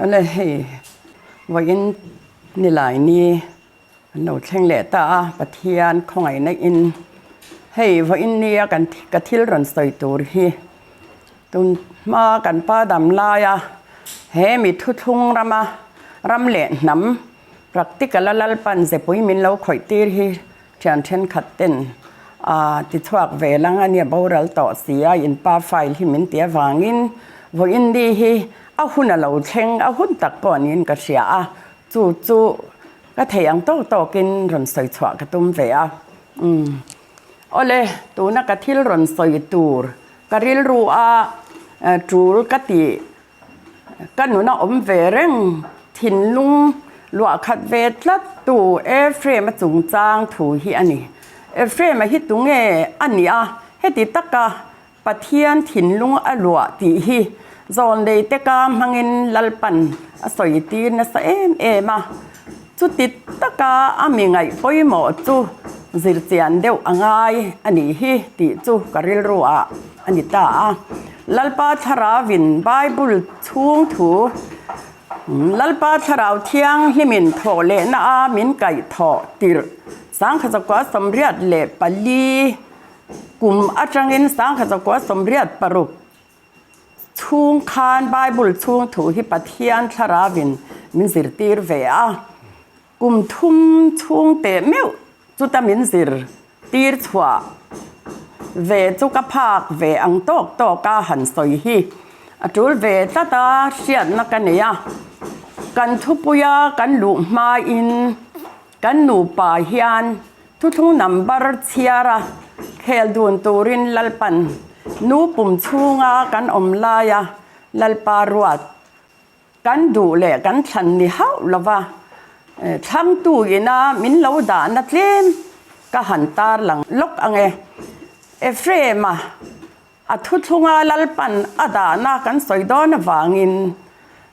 Awle hei vawiin nilai ni an lo thleng leh ta a, Pathian khawngaihna in hei vawiin nia kan ka thil rawn sawi tur hi tun hma kan pa dam laia he mi thuthlung rama ram leh hnam practical a Lalpan zepui min lo khawih tir hi Thian thenkhat ten a tichhuak ve lang a nia boral tawh si a, in pa file hi min ti avangin vawiin ni hi a hun a lo thleng a hun tak pawh niin ka hria a, chu chu ka thei ang tawk tawkin rawn sawi chhuah ka tum ve a. Umm awle tuna ka thil rawn sawi tur ka rilru a tul ka tih Ka nuna awm ve reng thinlung luah khat ve tlat tu Ephraim-a chungchang thu hi a ni. Ephraim-a hi tunge a nih a, heti taka Pathian thinlung a luah tih hi zawnlei te ka hmangin Lalpan a sawi tir nasa em em a. Chuti taka a mi ngaih pawimawh chu zirchian deuh a ngai a nih hi tih chu ka rilru ah a ni ta a. Lalpa Thlarauvin Bible chhung thu, Lalpa Thlarau Thianghlimin thawh lehna a min kaih thawh tirh 1984 kum atangin 1986 Chhung khan Bible chhung thu hi Pathian Thlarauvin min zirtir ve a, kum thum chhung teh meuh chuta min zirtir chhuah ve chu ka phak ve ang tawk tawk a han sawi hi a tul ve tlat a hriatna ka nei a, kan thupuia kan luh hmain kan nupa hian Thuthlung number chhiara khel dun turin Lalpan nu pum chhunga kan awm laia Lalpa ruat kan duh leh kan thlan ni hauh lova thlangtu ina min lo dahna tlem ka han tarlang lawk ang e. Ephraim-a A thuthlunga Lalpan a dahna kan sawi dawn avangin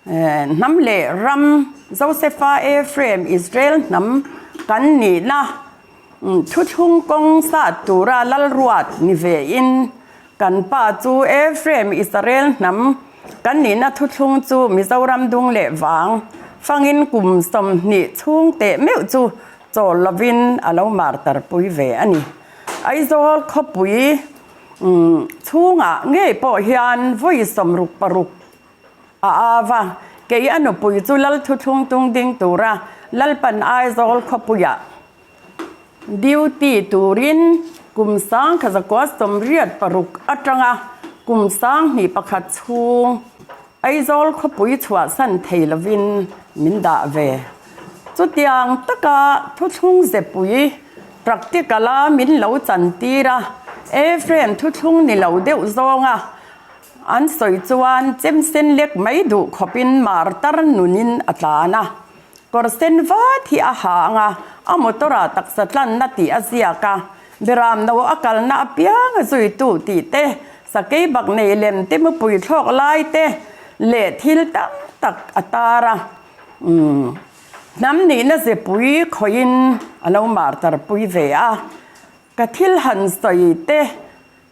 hnam leh ram Josefa Ephraim Israel hnam kan nihna thuthlung kawng sat tura Lalruat ni vein kan pa chu Ephraim Israel hnam kan nihna thuthlung chu Mizoram dung leh vang fangin kum 20 chhung teh meuh chu chawl lovin a lo martarpui ve a ni. Aizawl khawpui Chhungah ngei pawh hian vawi 66 a au a, kei a nupui chu Lal thuthlung tung ding tura Lalpan Aizawl khawpuiah duty turin kum 1986 atanga kum 2001 chhung Aizawl khawpui chhuahsan thei lovin min dah ve. Chutiang taka thuthlung zepui practical-a min lo chantir a, Ephraim thuthlung ni lo deuh zawnga an sawi chuan chem sen lek mai duh khawpin martar nunin a tlan a. Kawr sen vat hi a ha ang a, a motor-ah taksa tlanna tih a ziak a, Beram no a kalna apiang a zuitu tih te, sakei bak nei lem te mupui thlawk lai te leh thil tam tak a tar a. Umm, hnam nihna zepui khawihin a lo martarpui ve a. Ka thil han sawi te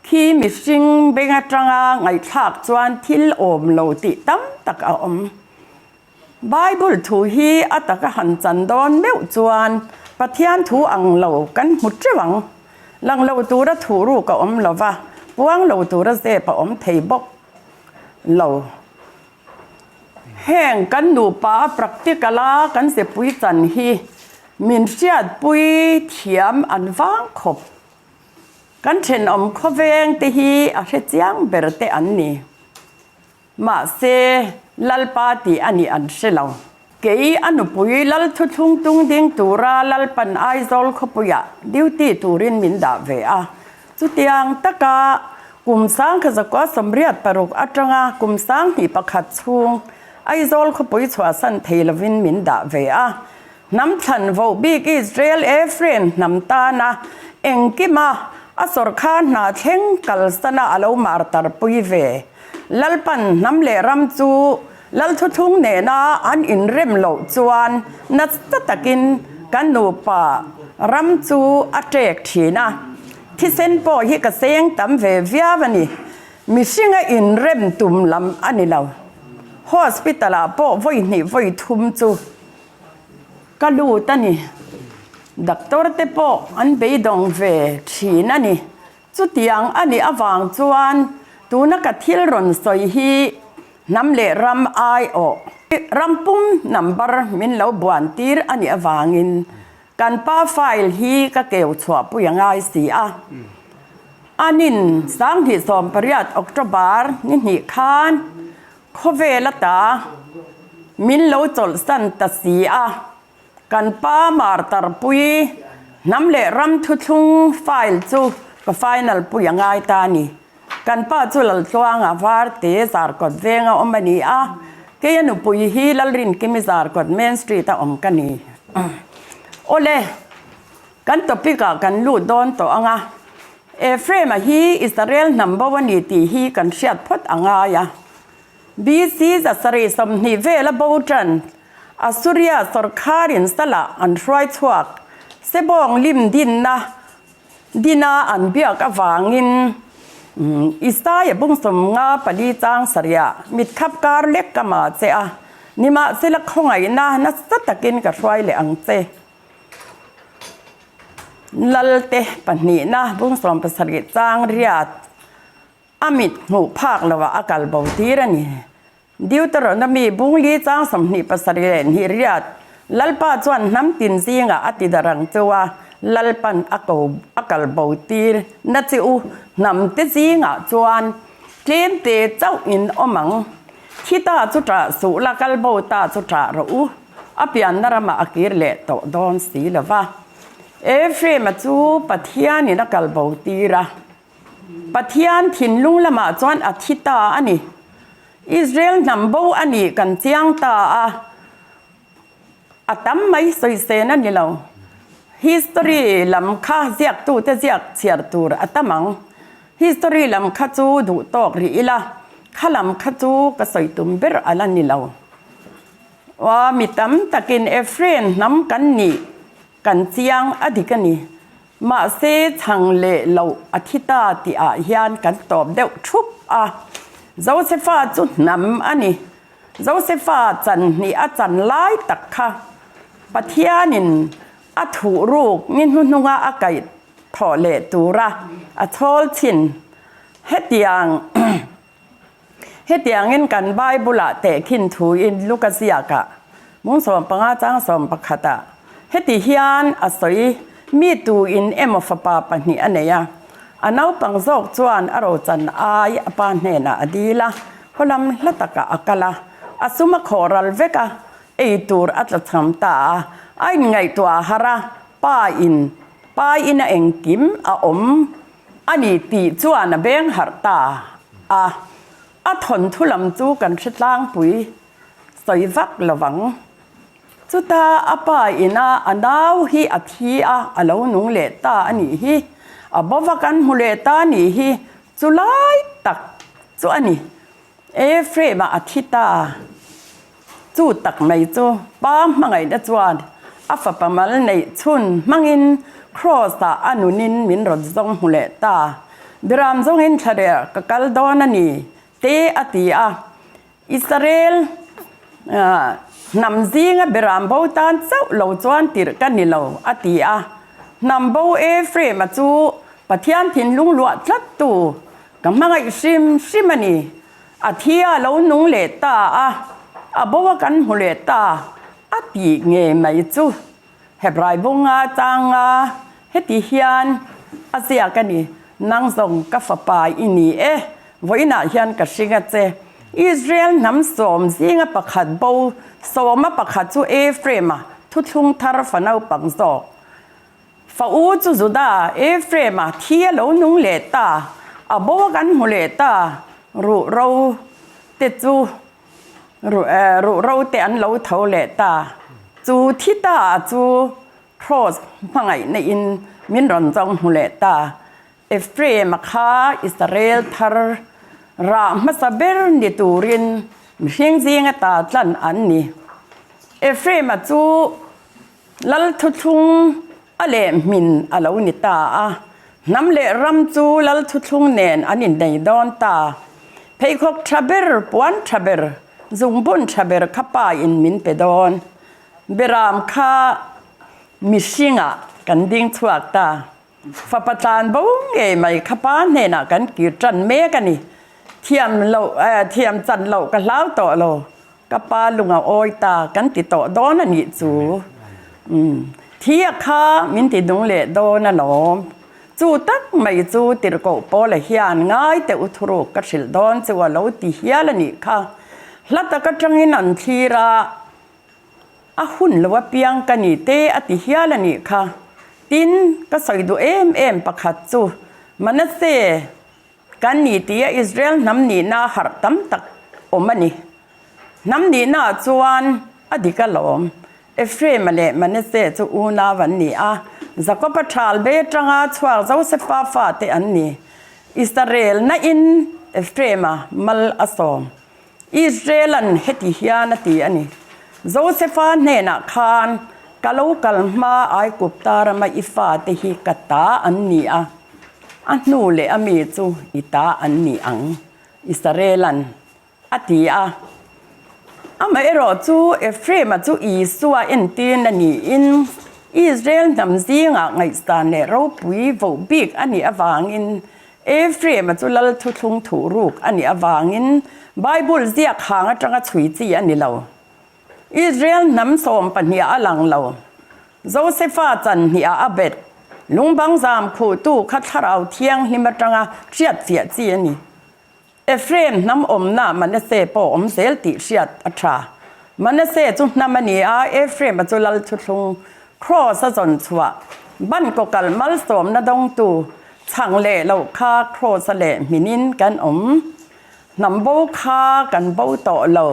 khi mihring beng atanga ngaihthlak chuan thil awm lo tih tam tak a awm. Bible thu hi a taka han chan dawn meuh chuan Pathian thu ang lo kan hmu teuh ang. Lang lo tura thu ruk a awm lo va, puang lo tura zep a awm thei bawk lo. Heng kan nupa a practical a kan zepui chan hi min hriatpui thiam an vang khawp. Kan thenawm khawveng te hi a hrechiang ber te an ni. Mahse, Lalpa tih a nih an hre lo. Kei a nupui Lal thuthlung tung ding tura Lalpan Aizawl khawpuiah duty turin min dah ve a. Chutiang taka kum 1986 atanga kum 2001 chhung Aizawl khawpui chhuahsan thei lovin min dah ve a. Hnam thlan voh bik Israel Ephraim hnam tana engkima a sawrkhar hna thleng kalsana a lo martarpui ve. Lalpan hnam leh ram chu Lalthuthlung nena an inrem loh chuan nasa takin kan nupa ram chu a ṭek ṭhin a. Thisen pawh hi ka seng tam ve viau a ni. Mihringa inrem tum lam a ni lo. Hospital ah pawh vawi hnih vawi thum chu ka lut a ni. Doctor te pawh an beidawng ve thin a ni. Chutiang a nih avang chuan tuna ka thil rawn sawi hi hnam leh ram aiawh ram pum number min lo buan tir a nih avangin kan pa file hi ka keu chhuahpui a ngai si a. Anin 2018 October ni hnih khan khawvel ata min lo chawlhsan ta si a. Kan pa Martarpui hnam leh ram thuthlung file chu ka final pui a ngai ta a ni. Kan pa chu Laltluanga Varte Zarkawt venga awm a ni a, kei a nupui hi Lalrinkimi Zarkawt Main Street a awm ka ni. Awle, kan topic ah kan lut dawn tawh ang a, Ephraim-a hi Israel hnam bo a ni tih hi kan hriat phawt a ngai a. BC 720 vela bo tan Assuria sawrkharin salah an hruai chhuak Sebawng lim dinna dina an biak avangin Isaia bung 54 chang sarih mitkhap kar lek ka mah che a, nimahsela khawngaihna nasa takin ka hruai leh ang che. Lalte pahnihna bung 17 chang riat. A mit hmuh phak lovah a kal bo tir a ni. Deuteronomy bungli chang 27 riat, Lalpa chuan hnam tin zingah a ti darang chu a, Lalpan a ko a kal bo tir na chi u, hnam te zingah chuan tlem te chauh in awm ang. Thi ta chu ṭah suh la, kal bo ta chu ṭah rawh u, a pianna ramah a kir leh tawh dawn si lova. Ephraim-a chu Pathianin a kal bo tir a. Pathian thinlung lamah chuan a thi ta a ni. Israel hnam bo a nih kan chiang ta a, a tam mai sawisên a ni lo. History lam kha ziaktute ziak chhiar tur a tam ang. History lam kha chu duh tawk rih ila, kha lam kha chu ka sawi tum ber a la ni lo. Aw, mi tam takin Ephraim hnam kan nih kan chiang a dik a ni. Mahse, chhang leh loh a thi ta tih ah hian kan tawp deuh thup a. Josefa chu hnam a ni. Josefa chan hnih a chan lai tak kha Pathianin a thuh ruk ni hnuhnunga a kaih thawh leh tura a chhawl chhin. Hetiang Hetiangin kan Bible-ah tehkhin thuin Luka ziakah mung 15 chang 11 ah heti hian a sawi, Mi tuin emaw fapa pahnih a nei a, a naupang zawk chuan a rochan ai a pa hnenah a dil a, khawlam hla takah a kal a, a sum a khawh ral vek a, ei tur a tlachham ta a, a inngaihtuah a har a, pa in pa ina engkim a awm A ni tih chuan a beng harh ta a, a thawnthu lam chu kan hre tlangpui sawi vak lo vang. Chuta a pa ina a nau hi a thi a, a lo nung leh ta a nih hi, a bova kan hmu leh ta a nih hi, chu lai tak chu a ni. Ephraim-a a thi ta. Chu tak mai chu Pa hmangaihna chuan a fapa mal neih chhun hmangin Kraws-ah a nunin min rawn zawng hmu leh ta. Biram zawngin thlareh ka kal dawn a ni, te a ti a. Israel hnam zinga biram bo tan chauh lo chuan tirh ka ni lo, a ti a. Hnam bo Ephraim-a chu Pathian thinlung luah tlattu ka hmangaih hrim hrim a ni. A thi a lo nung leh ta a, a bo a kan hmu leh ta a tih ngei mai chu Hebrai bunga changa heti hian a ziak a ni, Nang zawng ka fapa i ni e, vawiinah hian ka hring a che. Israel hnam sawm zinga pakhat bo sawma pakhat chu Ephraim-a thuthlung thar fa naupang zawk. Fa u chu Juda, Ephraim-a thi a lo nung leh ta, a bo a kan hmu leh ta, ruh ro te chu ruh ro te an lo tho leh ta. Chu thi ta a chu Kraws hmangaihna in min rawn zawng hmu leh ta. Ephraim-a kha Israel thar rah hmasa ber ni turin mihring zinga ta tlan an ni. Ephraim-a chu Lal thuthlung a leh hmin a lo ni ta a, hnam leh ram chu lal thuthlung nen an innei dawn ta. Pheikhawk tha ber, puan tha ber. Zungbun tha ber kha pa in min pe dawn. Beram kha mihringah kan ding chhuak ta. Fapa tlan bo ngei mai kha pa hnenah kan kir tan mek a ni. Thiam loh thiam chan loh ka hlau tawh lo. Ka pa lung a awi ta kan ti tawh dawn a nih chu. Umm thi a kha min ti nung leh dawn alawm. Chu tak mai chu tirhkoh Paula hian ngai teh u thuruk ka hrilh dawn chu a lo ti hial a nih kha. Hla tak atangin an thlir a, a hun lo apiang ka ni te a ti hial a nih kha. Tin, ka sawi duh em em pakhat chu Manasseh Kan ni tia Israel hnam nihna harh tam tak awm a ni. Hnam nihna ah chuan a dik alawm. Ephraim-a leh Manasseh chu unau an ni a, Jakob-a thal be atanga chhuak Josefa fate an ni. Israel nain Ephraim-a mal a sawm. Israel-a'n heti hian a ti a ni, Josefa hnenah khan ka lo kal hma Aigupta rama i fate hi ka ta an ni a, a hnu leh a mi chu i ta an ni ang, Israel-a'n a ti a. Amaherawh chu Ephraim-a chu Isua entirna niin Israel hnam zingah ngaihsan leh ropui voh bik a nih avangin Ephraim-a chu lal thuthlung thuh ruk a nih avangin Bible ziak hang atanga chhui chi a ni lo. Israel hnam 12 a lang lo. Josefa chan hniah a bet. Lungbang zam khuhtu kha thlarau thianghlim atanga hriat fiah chi a ni. Ephraim hnam awmna Manasseh pawh awm zel tih hriat a tha. Manasseh chu hnam a ni a, Ephraim-a chu lal thuthlung Kraws a zawn chhuah. Ban kawkal malsawmna dawngtu chhang leh loh kha Kraws a leh hminin kan awm. Hnam bo kha kan bo tawh lo.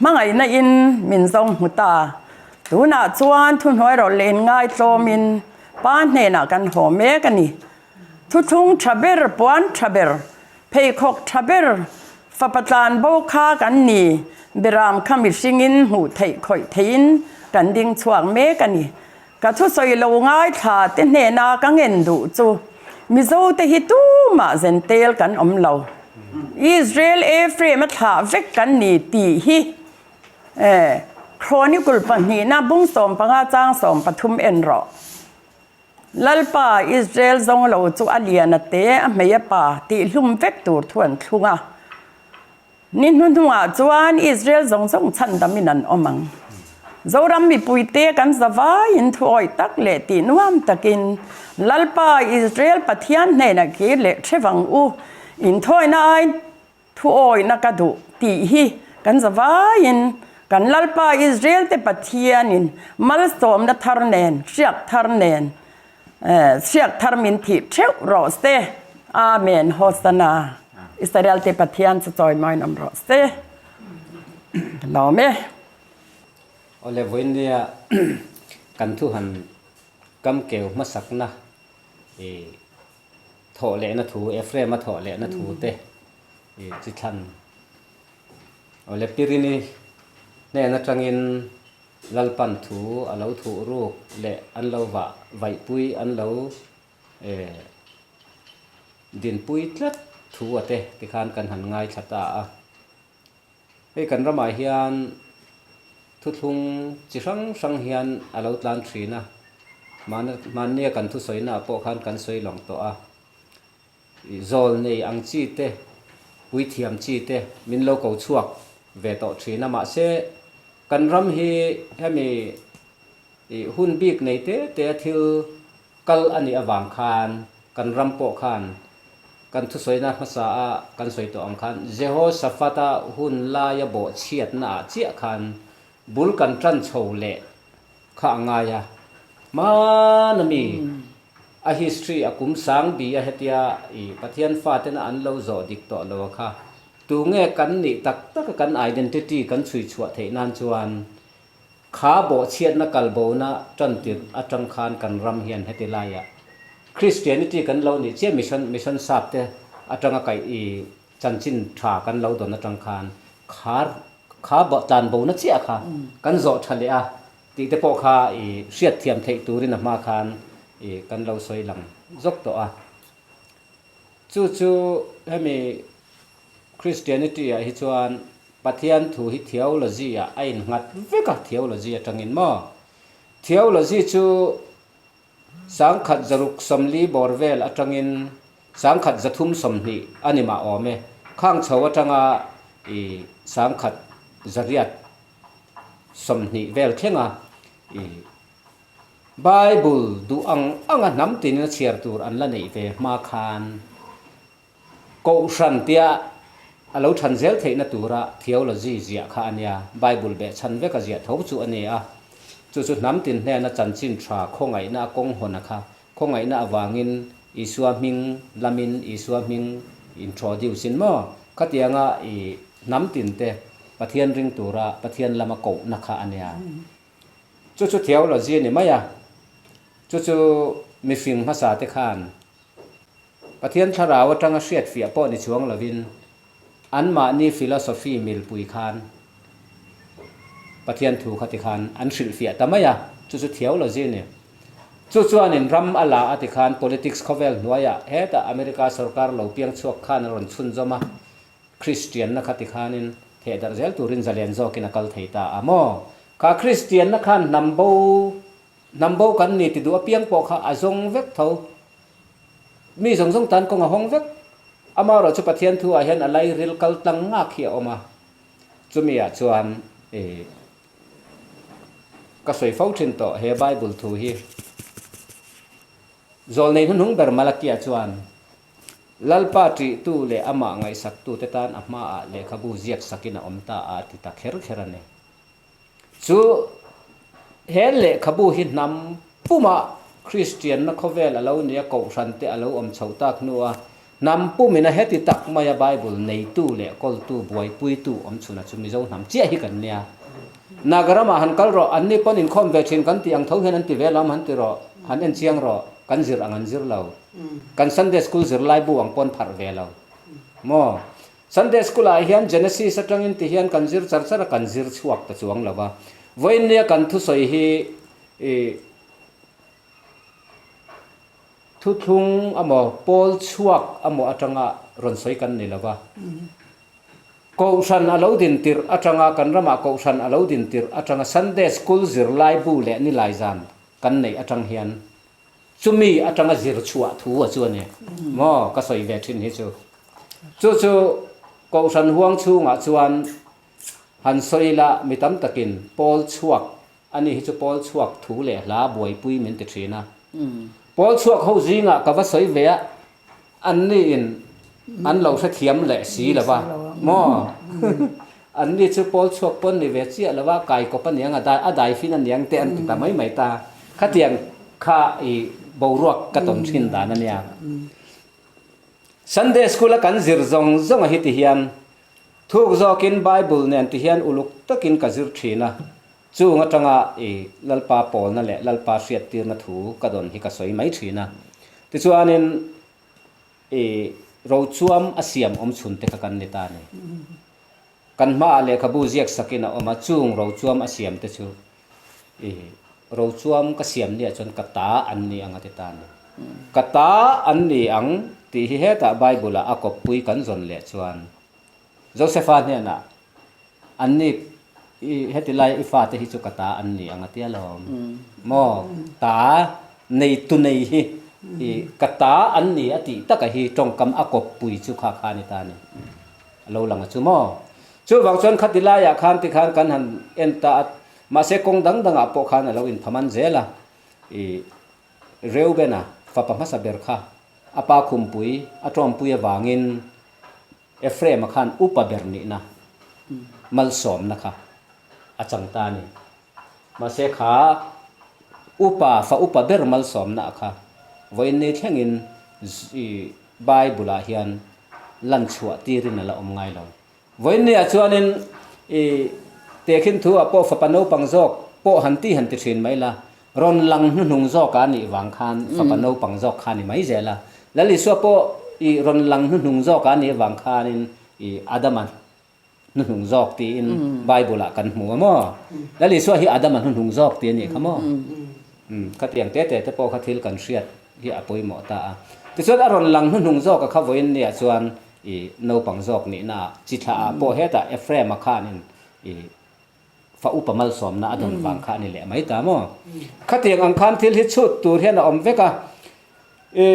Hmangaihna in min zawng hmu ta. Tunah chuan thuhnuai rawh len ngaitlawmin Pa hnenah kan haw mek a ni. Thuthlung tha ber, puan tha ber, pheikhawk tha ber, fapa tlan bo kha kan ni, beram kha mihringin hmuh theih khawih theihin kan ding chhuak mek a ni. Ka thusawi lo ngaithla te hnena ka ngen duh chu Mizo te hi tumah zentel kan awm lo. Israel Ephraim a thlah vek kan ni tih hi Chronicle pahnihna bung 15 chang 13 en rawh. Lalpa, Israel zawng lo chu a lian a te, a hmei a pa tih hlum vek tur thu an thlung a. Ni hnuhnungah chuan Israel zawng zawng chhandamin an awm ang. Zoram mipuite kan zavaiin thuawih tak leh tih nuam takin Lalpa, Israel Pathian hnenah kir leh hrevang u, inthawina ai Thuawihna ka duh tih hi kan zavaiin kan Lalpa Israel-te Pathianin malsawmna thar nen, hriak thar nen, hriak thar min thih theuh rawh se. Amen. Hosanna. Israel-te Pathian chu chawimawiin awm rawh se. Ka lawm e. Awle vawiinnia kan thu han kam keu hmasakna i Thawh lehna thu, Ephraim-a thawh lehna thu te i chi thlan. Awle Pirini hnen atangin Lalpan thu a lo thuh ruk leh an lo vah vaihpui an lo dinpui tlat thu a te tikhan kan han ngaithla ta a. Hei kan ramah hian thuthlung chi hrang hrang hian a lo tlan thin a, mahnia kan thusawi-naah pawh khan kan sawi lawng tawh a, zawl nei ang chi te, puithiam chi te min lo ko chhuak ve tawh thin a, mahse kan ram hi hemi hun bik nei te te a thil Kal a nih avang khan kan ram pawh khan kan thusawina hmasa a kan sawi tawh ang khan Jehoshaphat-a hun laia bawhchhiatna ah chiah khan bul kan tan chho leh kha a ngai a. Hmana mi a history a kum sang bi a hetia i Pathian fatena an lo zawh dik tawh lo a kha tunge kan nih tak tak a kan identity kan chhui chhuah theih nan chuan Kha bawhchhiatna kalbona tantir atang khan kan ram hian heti laiah Christianity kan lo nih chiah mission mission sap te atanga kaih i chanchin tha kan lo dawn atang khan kha kha tlanbona chiah kha kan zawh tha leh a tih te pawh kha i hriatthiam theih turin a hma khan i kan lo sawi lang zawk tawh a. Chu chu hemi Christianity ah hi chuan. Pathian thu hi theology ah a innghat vek a, theology atangin maw? Theology chu 1640 bawr vel atangin 1320 a ni mah awm e, khang chho atanga i 1820 vel thlenga i Bible duh ang anga hnam tinin a chhiar tur an la neih ve hma khan Kohhran tia a lo than zel theihna tura theology ziah kha a nia, Bible behchhan veka ziah tho chu a ni a. Chu chu hnam tin hnena chanchin tha khawngaihna a kawng hawn a kha. Khawngaihna avangin Isua hming lamin Isua hming introduce in maw? Khatianga i hnam tin te Pathian ring tura Pathian lama kohna kha a nia. Chu chu theology a ni mai a. Chu chu mifing hmasa te khan Pathian thlarau atanga hriatfiah pawh ni chuang lovin anmahni philosophy milpui khan Pathian thu kha tikhan an hrilhfiah ta mai a, chu chu theology a ni. Chu chuanin ram a la a tikhan politics khawvel hnuaiah hetah America sorkar lo piang chhuak khan a rawn chhunzawm a, Kristianna kha tikhanin thehdarh zel turin zalen zawkin a kal thei ta a maw? Kha Kristianna khan hnam bo Hnam bo kan ni ti duh apiang pawh kha a zawng vek tho. Mi zawng zawng tan kawng a hawng vek. Amaherawh chu Pathian thu ah hian a lairil kal tlang ngak hi a awm a. Chumi ah chuan ih ka sawi fo thin tawh he Bible thu hi. Zawlnei hnuhnung ber Malakia chuan Lalpa ṭihtu leh amah ngaihsaktute tan a hmaah lehkhabu ziak sakin a awm ta a ti ta kher kher a ni. Chu he lehkhabu hi hnam puma Kristianna khawvel a lo nia kohhran te a lo awm chhoh tak hnua hnam pumin a heti tak maia Bible neitu leh kawltu buaipuitu awm chhuna chu Mizo hnam chiah hi kan nia. Nagaramah han kal rawh, anni pawn inkhawm ve thin kan tih ang tho hian an ti ve lo am han ti rawh, han en chiang rawh, kan zir ang an zir lo. Kan Sunday school zirlaibu ang pawn pharh ve lo maw? Sunday School ah hian Genesis atangin ti hian kan zir char char a, kan zir chhuak ta chuang lo va. Vawiinnia kan thusawi hi i thuthlung amaw, pawl chhuak amaw atanga rawn sawi kan ni lo va. Kohhran a lo din tirh atanga, kan ramah kohhran a lo din tirh atanga Sunday School zirlai bu leh nilai zan kan neih atang hian Chumi atanga zir chhuah thu a chu a ni maw ka sawi ve thin hi chu. Chu chu Kohhran huang chhungah chuan han sawi ila mi tam takin pawl chhuak a ni hi chu pawl chhuak thu leh hla buaipui min ti thin a. Pawl chhuak ho zingah ka va sawi ve a, Anni in an lo hrethiam leh si lo va maw? Anni chu pawl chhuak pawn ni ve chiah lo va, kaikawp a niang a dai a dai fin a niang te an ti ta mai mai ta. Khatiang kha i boruak ka tawn thin dan a nia. Sunday school a kan zir zawng zawng a hi ti hian thuk zawkin Bible nen ti hian uluk takin ka zir thin a, chung atanga i Lalpa pawlna leh Lalpa hriattirna thu ka dawn hi ka sawi mai thin a. Tichuanin i rochuam a siam awm chhun te kha kan ni ta a ni. Kan hmaah lehkhabu ziak sakin a awm a, chung rochuam a siam te chu i rochuam ka siam niah chuan ka ta an ni ang a ti ta a ni. Ka ta an ni ang tih hi hetah Bible-ah a kawppui kan zawn leh chuan Josepha hnenah Anni i heti lai i fate hi chu ka ta an ni ang a tia lawm. Maw ta nei tu nei hi i ka ta an ni a tih taka hi tawngkam a kawppui chu kha kha a ni ta a ni. A lo lang a chu maw. Chuvang chuan khati laiah khan tikhan kan han en ta a, mahse kawng dang dangah pawh khan a lo inphaman zel a. I Reubena fapa hmasa ber kha a pa khumpui a tawmpui avangin Ephraim-a khan upa ber nihna malsawmna kha a chang ta a ni. Mahse kha upa, fa upa ber malsawmna kha vawiin ni thlengin Bible-ah hian lan chhuah tirin a la awm ngai lo. Vawiin niah chuanin i tehkhin thu-ah pawh fapa naupang zawk pawh han ti han ti thin mai la, Rawn lang hnuhnung zawk a nih vang khan fapa naupang zawk kha a ni mai zel a. Lal Isua pawh i rawn lang hnuhnung zawk a nih vang khanin i Adama hnuhnung zawk tiin Bible ah kan hmu a maw? Lal Isua hi Adama hnuhnung zawk ti a nih kha maw? Khatiang te te te pawh kha thil kan hriat hi a pawimawh ta a. Tichuan a rawn lang hnuhnung zawk a kha vawiin niah chuan. I naupang zawk nihna ah chi thlah ah pawh hetah Ephraim-a khanin i fa upa malsawmna a dawn vang kha a ni leh mai ta maw? Khatiang ang khan thil hi chhut tur hian a awm vek a. I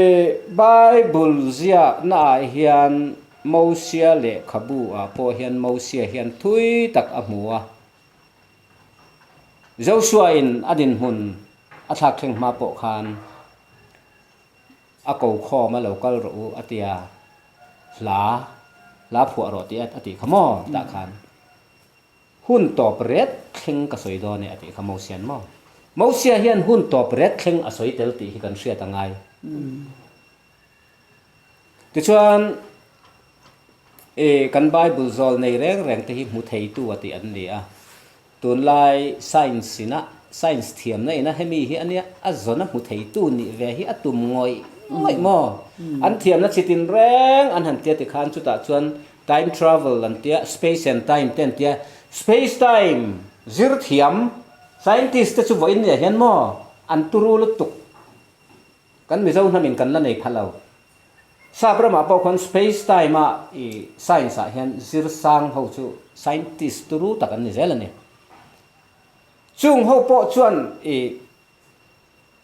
Bible ziakna ah hian Mosia lehkhabu ah pawh hian Mosia hian thui tak a hmu a. Joshua in a dinhmun a thlak thleng hma pawh khan A ko khawm a lo kal rawh u a tia, hla hla phuah rawh tih a tih kha maw tah khan hun tawp ret thleng ka sawi dawn e a tih kha Mosian maw? Mosia hian hun tawp ret thleng a sawi tel tih hi kan hriat a ngai. Tichuan i kan Bible zawl nei reng reng te hi hmu theitu a tih an ni a, Tunlai science ina science thiamna ina hemi hi ania a zawn a hmu theitu nih ve hi a tum ngawih ngawih maw? An thiamna chi tin reng an han tia tikhan chutah chuan time travel an tia space and time te an tia space time zir thiam scientist te chu vawiin nia hian maw an turu lutuk kan Mizo hnamin kan la nei pha lo. Sap ramah pawh khuan space time a i science ah hian zir sang ho chu scientist turu tak an ni zel a ni. Chung ho pawh chuan i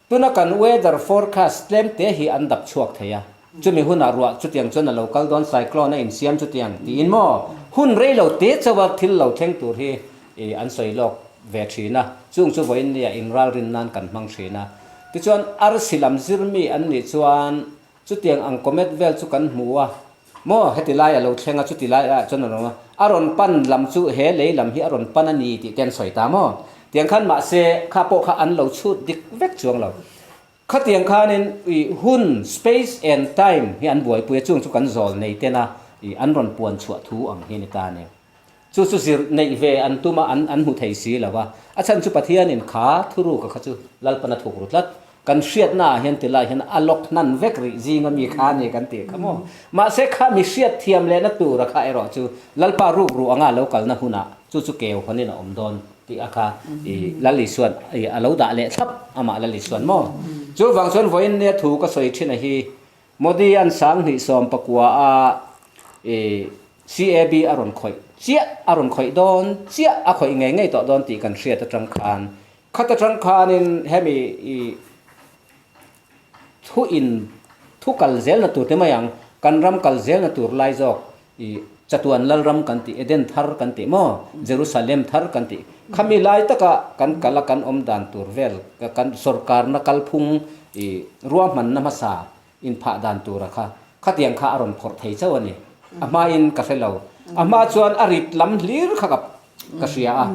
tuna kan weather forecast tlem te hi an dap chhuak thei a, chumi hunah ruah chutiang chuan a lo kal dawn cyclone a insiam chutiang tiin maw hun rei lo te chauha thil lo thleng tur hi i an sawi lawk ve thin a, chung chu vawiin nia inralrin nan kan hmang thin a. Tichuan arsi lam zirmi an nih chuan Chutiang ang comet vel chu kan hmu a, maw heti lai a lo thleng a, chuti lai ah chuan a rawn a, a rawn pan lam chu he lei lam hi a rawn pan a ni tih te an sawi ta maw? Tiang khan mahse kha pawh kha an lo chhut dik vek chuang lo. Khatiang khanin i hun, space and time, hi an buaipui a, chung chu kan zawl nei tena i an rawn puan chhuah thu ang hi a ni ta a ni. Chu chu zir neih ve an tum a, an an hmu thei si lo a. A chhan chu Pathianin kha thuruka kha chu Lalpan a thuk ru tlat. Kan hriatna ah hian tilai hian a lawk hnan vek rih zinga mi kha a ni kan tih kha maw. Mahse kha mi hriat thiam lehna tura kha erawh chu Lalpa ruk ruh anga a lo kalna hunah chu chu keu hawnin a awm dawn tih a kha i Lal Isuan i a lo dah leh thlap amah Lal Isuan maw. Chuvang chuan vawiin nia thu ka sawi thin a hi Modi an 2019 a i CAB a rawn khawih chiah, a rawn khawih dawn chiah, a khawih ngei ngei tawh dawn tih kan hriat atang khan, khat atang khanin hemi i thu in thu kal zelna tur te mai ang, kan ram kal zelna tur lai zawk i chatuan Lalram kan tih, Eden thar kan tih maw, Jerusalem thar kan tih, khami lai taka kan kal a kan awm dan tur vel, kan sorkarna kalphung i ruahmanna hmasa inphah dan tura kha khatiang kha a rawn phawrh thei chauh a ni. A hmain ka hre lo. A hma chuan a rit lam hlir kha ka ka hria a.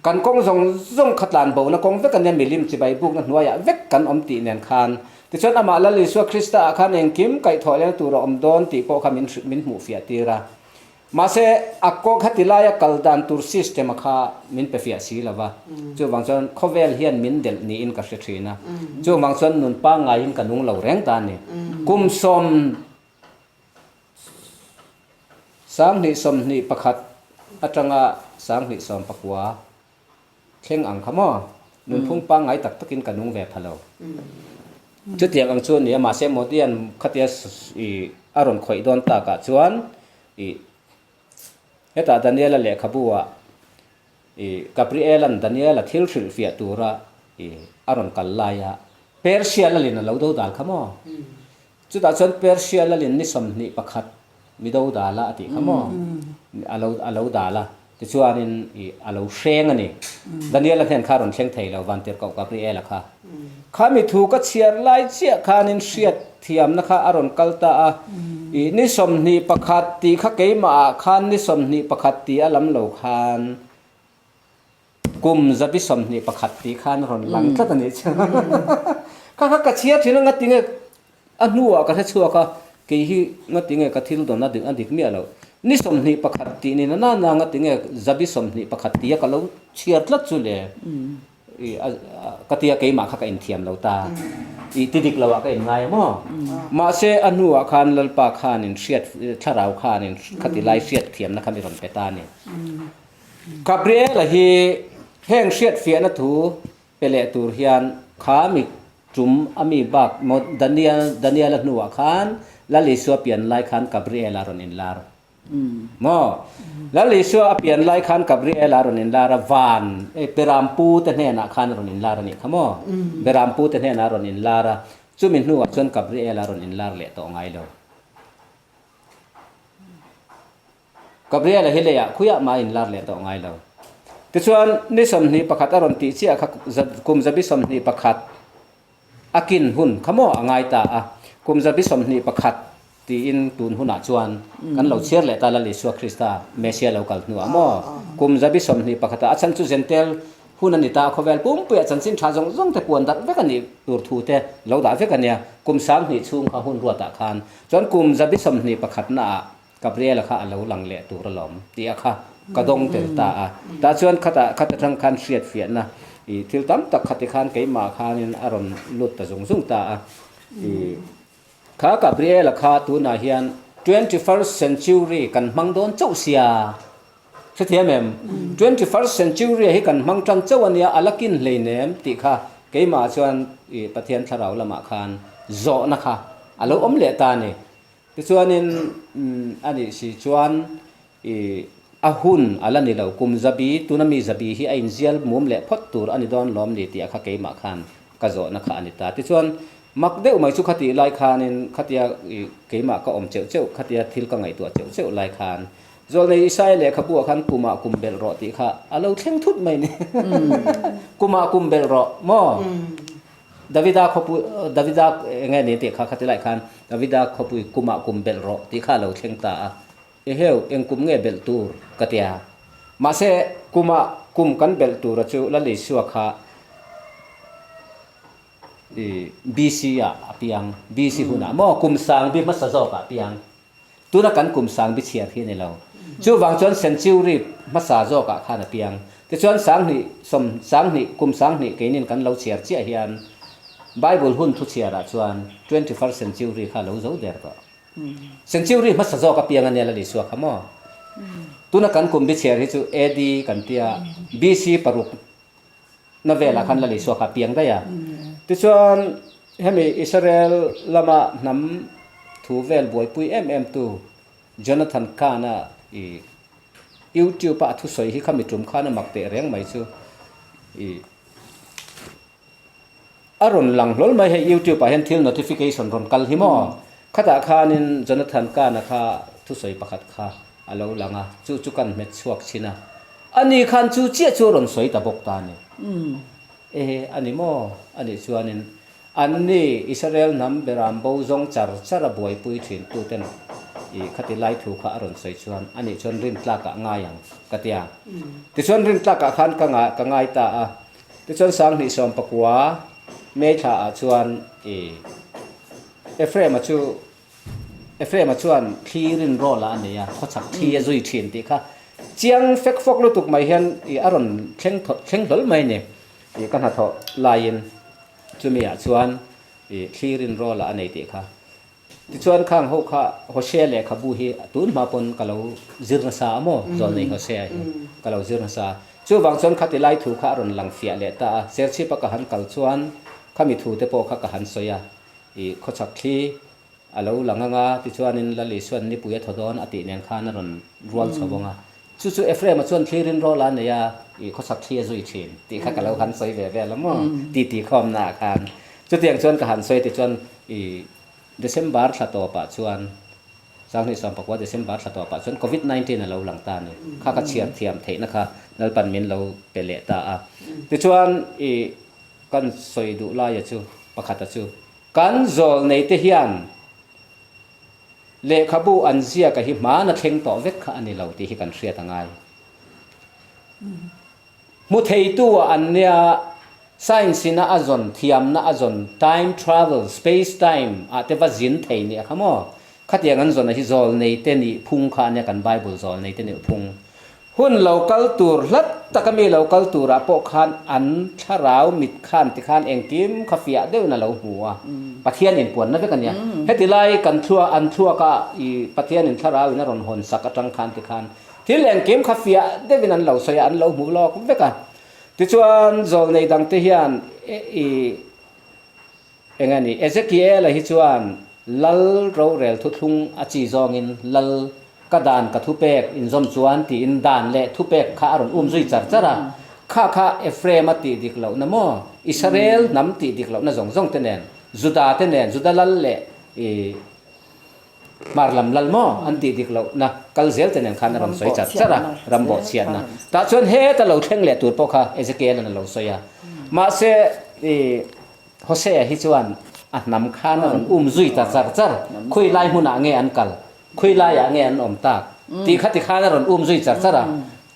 Kan kawng zawng zawng kha tlan bona kawng vek a nia, milim chibai bukna hnuaiah vek kan awm tih nen khan. Tichuan amah Lal Isua Krista ah khan engkim kaihthawh leng tur a awm dawn tih pawh kha min min hmuh fiah tir a. Mahse, a kawng khati laia kal dan tur system a kha min pe fiah si lo va. Chuvang chuan khawvel hian min delh niin ka hre thin a. Chuvang chuan nun pangngaiin ka nung lo reng ta a ni. Kum 2021 atanga 2019 thleng ang kha maw? Nunphung pangngai tak takin ka nung ve pha lo. Chutiang ang chu a ni a, mahse Modian khatia i a rawn khawih dawn takah chuan i hetah Daniela lehkhabu ah i Gabrielan Daniela thil hrilhfiah tura i a rawn kal laia Persia lalin a lo do dal kha maw? Chutah chuan Persia lalin ni 21 mi do dal a a tih kha maw? A lo a lo dal a, tichuanin i a lo hreng a ni. Daniel-a hnen kha a rawn thleng thei lo, Vantirhkoh Gabriel-a kha. Kha mi thu ka chhiar lai chiah khanin hriat thiamna kha a rawn kal ta a, i ni 21 tih kha keimahah khan ni 21 tih a lam lo khan, Kum zabi 21 tih khan a rawn lang tlat a nih chu. Kha kha ka chhiar thin a, ngati nge a hnuah ka hre chhuak a, kei hi ngati nge ka thil dawn a dik a dik miah lo. Ni 21 tih ni na na ngati nge zabi 21 tia ka lo chhiar tlat chu le i ka tia keimah kha ka inthiam lo ta. I ti dik loah ka inngai a maw? Mahse a hnuah khan Lalpa khanin hriat thlarau khanin khati lai hriat thiamna kha mi rawn pe ta a ni. Gabriela hi heng hriatfiahna thu pe leh tur hian kha mi Tum a mi bak maw Daniel Daniela hnuah khan Lal Isua pian lai khan Gabriela rawn inlar maw? Lal Isua a pian lai khan Gabriela rawn inlar a, van Berampu te hnenah khan a rawn inlar a nih kha maw? Berampu te hnenah a rawn inlar a, chumi hnuah chuan Gabriela rawn inlar leh tawh ngai lo. Gabriel-a hi leiah khuiah mah a inlar leh tawh ngai lo. Tichuan, ni 21 a rawn tih chiah kha kum 21 a kin hun kha maw a ngai ta a, kum 21 tiin tun hunah chuan kan lo chhiar leh ta Lal Isua Krista Messiah lo kal hnuah maw kum 21 ah a chhan chu Jentail hun a ni ta a, khawvel pumpuiah chanchin tha zawng zawng te puan darh vek a nih tur thu te lo dah vek a nia, kum 2000 chhung kha hun ruatah khan chuan kum 21 naah Gabriela kha a lo lang leh tur alawm tih a kha ka dawng tel ta a. Tah chuan khatah khat atang khan hriatfiahna i thil tam tak khati khan keimah khanin a rawn lut ta zung zung ta a. I kha Gabriela kha tunah hian 21st century kan hmang dawn chauh sia. Hrethiam em? 21st century hi kan hmang tan chauh a nia, a la kin hleinem tih kha keimah chuan i Pathian thlarau lamah khan zawhna kha a lo awm leh ta a ni. Tichuanin a nih si chuan i a hun a la ni lo, kum zabi, tuna mi zabi hi a inzial mum leh phawt tur a ni dawn lawm ni tih a kha keimah khan ka zawhna kha a ni ta. Tichuan mak deuh mai chu khatih lai khanin khatia i keimah ka awm cheuh cheuh, khatia thil ka ngaihtuah cheuh cheuh lai khan Zawlnei Isaiah lehkhabu ah khan kumah kum belh rawh tih kha a lo thleng thut mai ni. Kumah kum belh rawh maw? Davida khawpui, Davida eng nge ni tih kha khati lai khan Davida khawpui kumah kum belh rawh tih kha a lo thleng ta a. Eheu, eng kum nge belh tur? ka ti a. Mahse, kumah kum kan belh tura chu Lal Isua kha i BC ah a piang, BC hunah maw kum sang bi hmasa zawkah a piang. Tuna kan kum sang bi chhiar hi a ni lo. Chuvang chuan century hmasa zawkah khan a piang. Tichuan 2000 sawm 2000 kum 2000 keinin kan lo chhiar chiah hian Bible hun thu chhiarah chuan 21st century kha a lo zo der tawh. Century hmasa zawk a piang a nia Lal Isua kha maw? Tuna kan kum bi chhiar hi chu AD kan tia BC paruk na velah khan Lal Isua kha a piang daih a. Tichuan hemi Israel lama hnam thu vel buaipui em em tu Jonathan Kahn-a i YouTube-a a thusawi hi khami tum khan a mak teh reng mai chu i a rawn lang hlawl mai hei YouTube-ah hian thil notification rawn kal hi maw? Khatah khanin Jonathan Kahn-a kha thusawi pakhat kha a lo lang a, chu chu kan hmet chhuak chhin a, ani khan chu chiah chu a rawn sawi ta bawk ta a ni. Ehe, a ni maw? A nih chuanin anni Israel hnam beram bo zawng char char a buaipui thin tuten i khati lai thu kha a rawn sawi chuan a nih chuan rin tlakah ngai ang ka ti a. Tichuan rin tlakah khan ka ka ngai ta a. Tichuan 2019 May thlaah chuan i Ephraim-a chu Ephraim-a chuan thli rin rawl a nei a, khawchhak thli a zui thin tih kha chiang fek fawk lutuk mai hian ih a rawn thleng thleng hlawl mai a ni. Ih ka hnathawh laiin chumi ah chuan ih thli rin rawl a nei tih kha. Tichuan khang ho kha Hosea lehkhabu hi tun hma pawn ka lo zir nasa a maw, Zawlnei Hosea hi ka lo zir nasa a. Chuvang chuan khati lai thu kha a rawn lang fiah leh ta a, Serchhip-a ka han kal chuan khami thu te pawh kha ka han sawi a. I khawchhak thli a lo lang anga, tichuanin Lal Isua'n nipui a thaw dawn a tih nen khan a rawn rual chho vawng a. Chu chu Ephraim-a chuan thli rin rawla a nei a, i khawchhak thli a zui thin tih kha ka lo han sawi ve vel a maw titi khawmnaah khan. Chutiang chuan ka han sawi tichuan i December thla tawpah chuan 2019 December thla tawpah chuan Covid 19 a lo lang ta a ni. Kha ka chhiar thiam theihna kha Lalpan min lo pe leh ta a. Tichuan i Kan sawi duh laia chu pakhata chu kan zawl nei te hian lehkhabu an ziaka hi hmana thleng tawh vek kha a ni lo tih hi kan hriat a ngai. Hmu theitu ah an nia science ina a zawn thiamna a zawn time travel space time ah te va zin thei nia kha maw khatiang an zawn a hi zawl nei te nih phung kha a nia kan bible zawl nei te nih phung. Hun lo kal tur hlat taka mi lo kal turah pawh khan an thlarau mit khan tikhan engkim kha fiah deuhin a lo hmu a, Pathian inpuanna vek a nia. Heti lai kan thluak an thluaka i Pathianin thlarauin a rawn hawn sak atang khan tikhan thil engkim kha fiah deuhin an lo sawi a, an lo hmu lawk vek a. Tichuan zawlnei dangte hian i. Eng a ni? Ezekiela hi chuan Lal rorel thuthlung a chi zawngin Lal ka dan ka thupek inzawm chuan tiin dan leh thupek kha a rawn um zui char char a. Kha kha Ephraim-a tih dik lohna maw? Israel hnam tih dik lohna zawng zawng te nen, Juda te nen, Juda lal leh i Hmar lam lal maw an tih dik lohna kal zel te nen khan a rawn sawi char char a, ram bawhchhiatna. Tah chuan heta lo thleng leh tur pawh kha Ezekiel-a'n a lo sawi a. Mahse i Hosea hi chuan a hnam khan a rawn um zui ta char char, khawi lai hmunah nge an kal, khawi laiah nge an awm tak tih kha tikhan a rawn um zui char char a.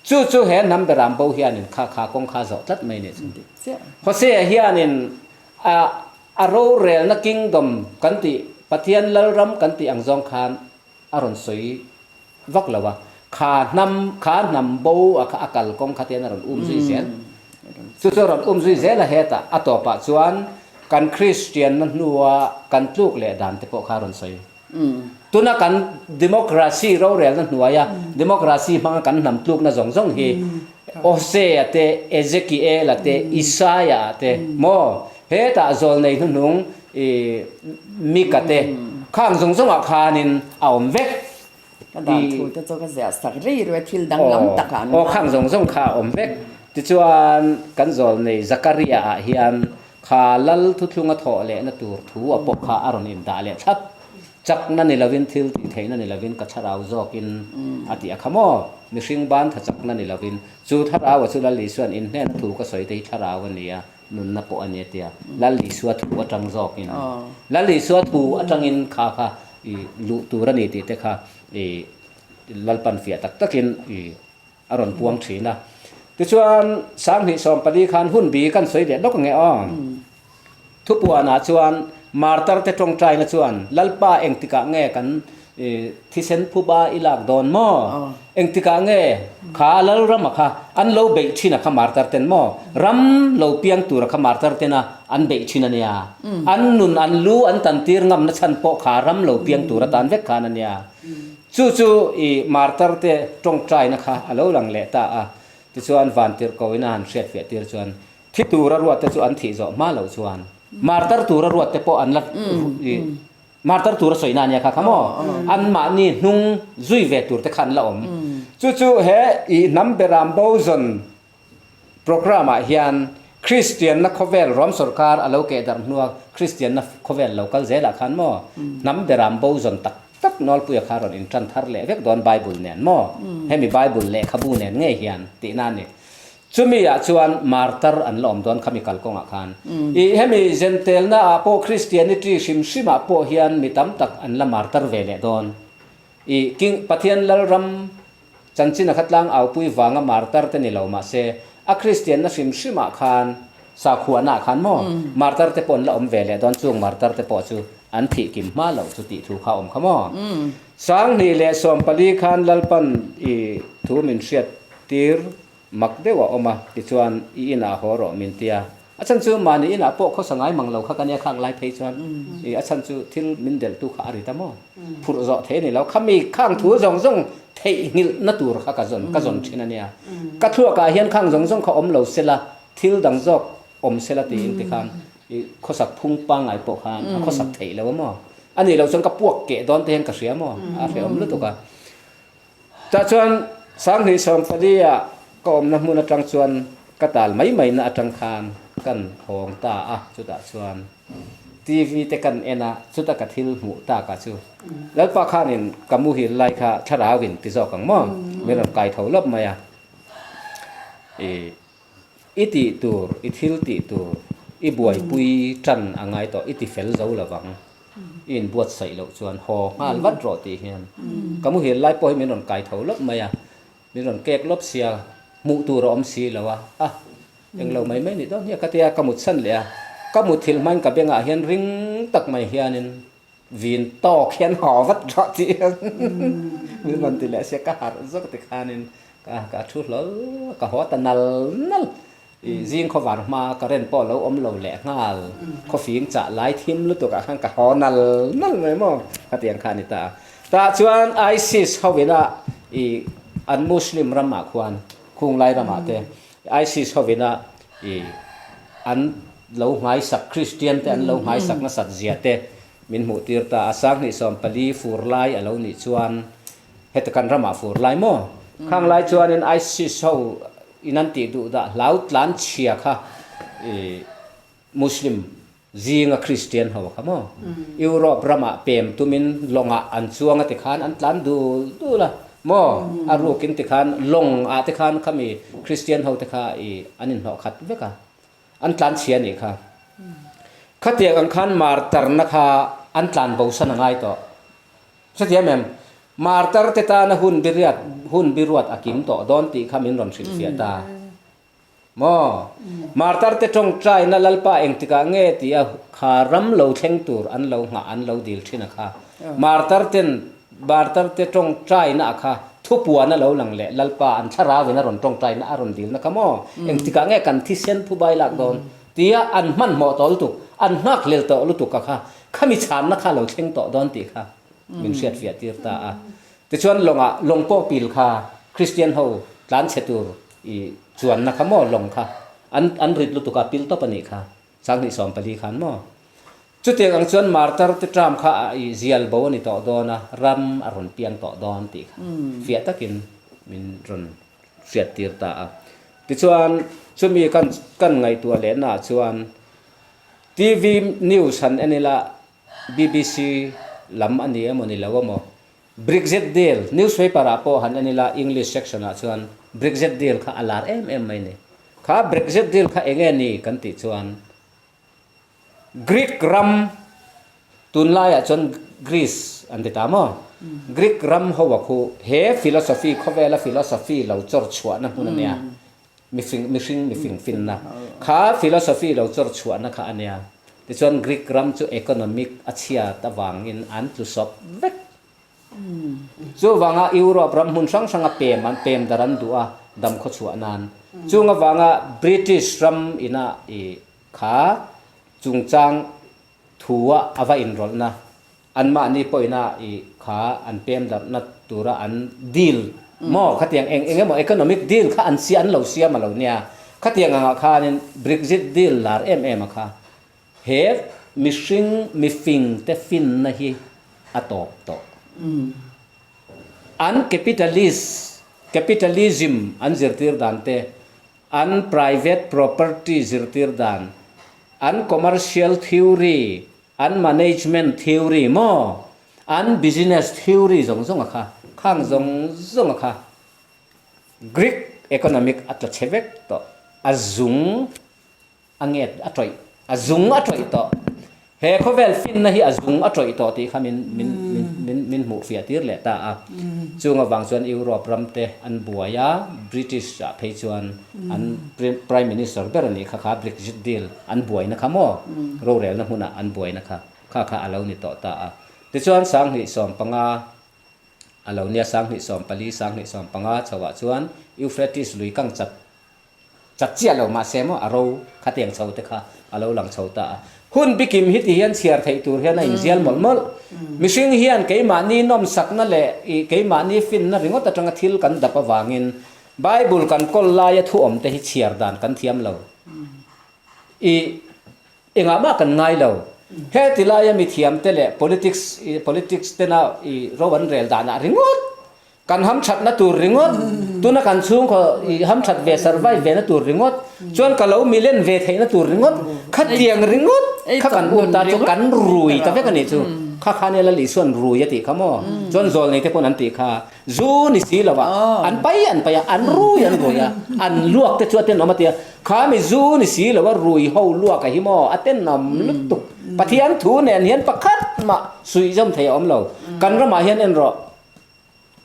Chu chu he hnam beram bo hianin kha kha kawng kha zawh tlat mai nih chu. Hosea hianin a A rorelna kingdom kan tih, Pathian Lalram kan tih ang zawng khan a rawn sawi vak lo a, kha hnam, kha hnam bo a kha a kal kawng kha tian a rawn um zui zel. Chu chu a rawn um zui zel a hetah a tawpah chuan kan Kristianna hnua kan tluk leh dan te pawh kha a rawn sawi. Tuna kan democracy rorelna hnuaia democracy hmanga kan hnam tlukna zawng zawng hi Hosea te, Ezekiela te, Isaia te maw hetah zawlnei hnuhnung i Mika te khang zawng zawngah khanin a awm vek. Ka dan thu te chu ka ziah sak rei rui a thil danglam takah an Aw khang zawng zawng kha a awm vek. Tichuan kan zawlnei Zakaria ah hian Kha lal thuthlunga thawh lehna tur thu a pawh kha a rawn indah leh thlap. Chakna ni lovin thil tih theihna ni lovin ka thlarau zawkin a tih a kha maw? Mihring ban tha chakna ni lovin chu thlarau a chu Lal Isua'n in hnena thu ka sawi te hi thlarau a ni a, nunna pawh a ni a tia. Lal Isua thu atang zawkin Lal Isua thu atangin kha kha i luh tur a ni tih te kha i Lalpan fiah tak takin i a rawn puang thin a. Tichuan, 2014 khan hun bi kan sawi leh lawk ang e aw. Thupuanah chuan Martar-te tawngtaina chuan, Lalpa engtikah nge kan thisen phuba i lak dawn maw? Engtikah nge kha Lalrama kha an lo beih thin a kha Martar-ten maw? Ram lo piang tura kha Martar-tena an beih thin a nia. An nun an lu an tantir ngamna chhan pawh kha ram lo piang tura tan vek khan a nia. Chu chu i martar te tawngtaina kha a lo lang leh ta a, tichuan vantirhko in a han hriat fiah tir chuan thi tura ruat te chu an thih zawh hma loh chuan martar tura ruat te pawh an la i martar tura sawina ania kha kha maw an mahni hnung zui ve tur te kha an la awm. Chu chu he i hnam beram bo zawn Programme ah hian Kristianna khawvel Rom sorkar a lo keh darh hnua Kristianna khawvel lo kal zelah khan maw hnam beram bo zawn tak tak nawlpuia kha rawn intan thar leh vek dawn Bible nen maw hemi Bible lehkhabu nen ngei hian tihna a ni. Chumi ah chuan martar an la awm dawn khami kalkawngah khan i hemi zentelna ah pawh Christianity hrim hrim ah pawh hian mi tam tak an la martar ve leh dawn i King Pathian Lalram Chanchin a kha tlang aupui vanga martar te ni lo mahse a Kristianna hrim hrimah khan sakhuana ah khan maw martar te pawh an la awm ve leh dawn chung martar te pawh chu an thih kim hma loh chu tih thu kha a awm kha maw. 2014 khan Lalpan i thu min hriat tir Mak deuh a awm a, tichuan i inah haw rawh min ti a. A chhan chu mahni inah pawh khawsa ngai mang lo kha ka nia khang lai phei chuan i a chhan chu thil min delhtu kha a ri ta maw? Phurh zawh thei a ni lo. Khami khang thu zawng zawng theihnghilhna tur kha ka zawn ka zawn thin a nia. Ka thluakah hian khang zawng zawng kha awm lo sela, thil dang zawk awm sela tiin tikhan i khawsak phung pangngai pawh khan a khawsak theih lo a maw? A nih loh chuan ka puak keh dawn te hian ka hria maw? A hrehawm lutuk a. Tah chuan 2014 ah ka awmna hmun atang chuan ka tal mai mai na atang khan kan hawng ta a, chutah chuan TV te kan en a, chuta ka thil hmuh tak ah chu Lalpa khanin ka muhil lai kha thlarau in ti zawk ang maw min rawn kai tho lawp mai a, i i tih tur, i thil tih tur, i buaipui tan a ngai tawh, i ti fel zo lovang. I inbuatsaih loh chuan haw nghal vat rawh tih hian ka muhil lai pawh hi min rawn kai tho lawp mai a, min rawn kek lawp sia, hmuh tur a awm si lo a, a englo mai mai nih dawn hi a ka tia ka mutsan leh a, ka muthilh hmain ka bengah hian ring tak mai hianin vin tawk hian haw vat rawh tih hian min rawn ti leh sia, ka harh zawk tikhanin ka ka thu hlawl ka haw ta nal nal. I zing khawvar hma current pawh lo awm lo leh nghal, khawfing chah lai thim lutuk ah khan ka haw nal nal mai maw khatiang kha a ni ta a. Tah chuan ISIS ho ina i an Muslim ram ah khuan khung lai ram ah te ISIS ho ina i an. lo nghaisak Kristian te an lo nghaisak nasat zia te min hmuh tir ta a. 2014 fur lai a lo nih chuan heta kan ramah fur lai maw? Khang lai chuanin ISIS ho in an tih duh dah hlau tlan chhia kha i Muslim zinga Kristian ho kha maw? Europe ramah pem tumin lawngah an chuang a tikhan an tlan dul dul a maw? A rukin tikhan lawng ah te khan khami Kristian ho te kha i an inhnawh khat vek a, an tlan chhia nih kha. Khatiang ang khan martarna kha an tlan bosan a ngai tawh. Hrethiam em? Martar te tana hun biriat hun biruat a kim tawh dawn tih kha min rawn hrilhfiah ta. Maw? Martar te tawngtaina Lalpa engtikah nge tih a kha ram lo thleng tur an lo nghah an lo dil thin a kha. Martar ten Martar te tawngtaina a kha thupuan a lo lang leh Lalpa an thlarau in a rawn tawngtaina a rawn dilna kha maw? Engtikah nge kan thisen phubai lak dawn tia an hmanhmawh tawh lutuk, an nghakhlel tawh lutuk a kha khami chhanna kha lo thleng tawh dawn tih kha min hriatfiah tir ta a. Tichuan lawngah lawng pawh pil kha Kristian ho tlan chhe tur i chuanna kha maw lawng kha an an rit lutuk a pil tawp a nih kha 2014 khan maw. Chutiang ang chuan martar te term kha a i zial bo a ni tawh dawn a, ram a rawn piang tawh dawn tih kha fiah takin min rawn hriat tir ta a. Tichuan chumi kan kan ngaihtuah lehna ah chuan TV news han en ila BBC lam a ni emaw ni lo emaw Brexit deal, newspaper ah pawh han en ila English section ah chuan Brexit deal kha a lar em em mai ni. Kha Brexit deal kha enge ni kan tih chuan Greek ram tunlai ah chuan Greece an ti ta maw? Greek ram ho a khu he philosophy khawvela philosophy lo chawr chhuahna hmun a nia. Mifing mihring mifing finna kha philosophy lo chawr chhuahna kha a nia. Tichuan Greek ram chu economic a chhiat avangin an tlu sawp vek. Chuvanga Europe ram hmun hrang hranga pem an pem dar an duh a dam khaw chhuah nan. Chung avanga British ram ina i kha chungchang thua a va inrawlhna Anmahni pawhina i kha an pem darhna tura an deal maw khatiang eng eng emaw economic deal kha an siam an lo siam a lo nia. Khatiang angah khanin Brexit deal lar em em a kha he mihring mifing te finna hi a tawp tawh. An capitalist capitalism an zirtir dan te an private property zirtir dan an commercial theory An management theory maw? An business theory zawng zawng a kha, khang zawng zawng a kha Greek economic a tla chhe vek tawh, a zung a nget a tawih, a zung a tawih tawh. He khawvel finna hi a zung a tawih tawh tih kha min min min min min hmuh fiah tir leh ta a. Chung avang chuan Europe ram te an buai a, British ah phei chuan an Prime Minister ber a nih kha kha Brexit deal an buaina kha maw? Rorelna hmunah an buaina kha kha kha a lo ni tawh ta a. Tichuan 2015 a lo nia, 2014, 2015 chhoah chuan Euphrates lui kang chat chat chiah lo mahse maw a ro khatiang chho te kha a lo lang chho ta a. Hun bikim hi ti hian chhiar theih tur hian a inzial mawlh mawlh. Mihring hian keimahni nawmsakna leh ih keimahni finna ringawt atanga thil kan dap avangin Bible kan kawl laia thu awm te hi chhiar dan kan thiam lo. I engah mah kan ngai lo. He ti laia mi thiam te leh politics i politics tena i ro an rel danah ringawt kan ham thatna tur ringawt tuna kan chhungkaw i ham that ve survive ve na tur ringawt chuan ka lo milen ve theihna tur ringawt khatiang ringawt kha kan um ta chu kan rui ta vek a nih chu. Kha kha nia Lal Isuan rui a tih kha maw? Chuan zawlnei te pawn an tih kha. Zu ni si lo a, an pai an pai a, an rui an rui a, an luak te chu a tenawm a tia, kha mi zu ni si lo a rui ho luak a hi maw, a tenawm lutuk. Pathian thu nen hian pakhat mah suih zawm thei a awm lo. Kan ramah hian en rawh,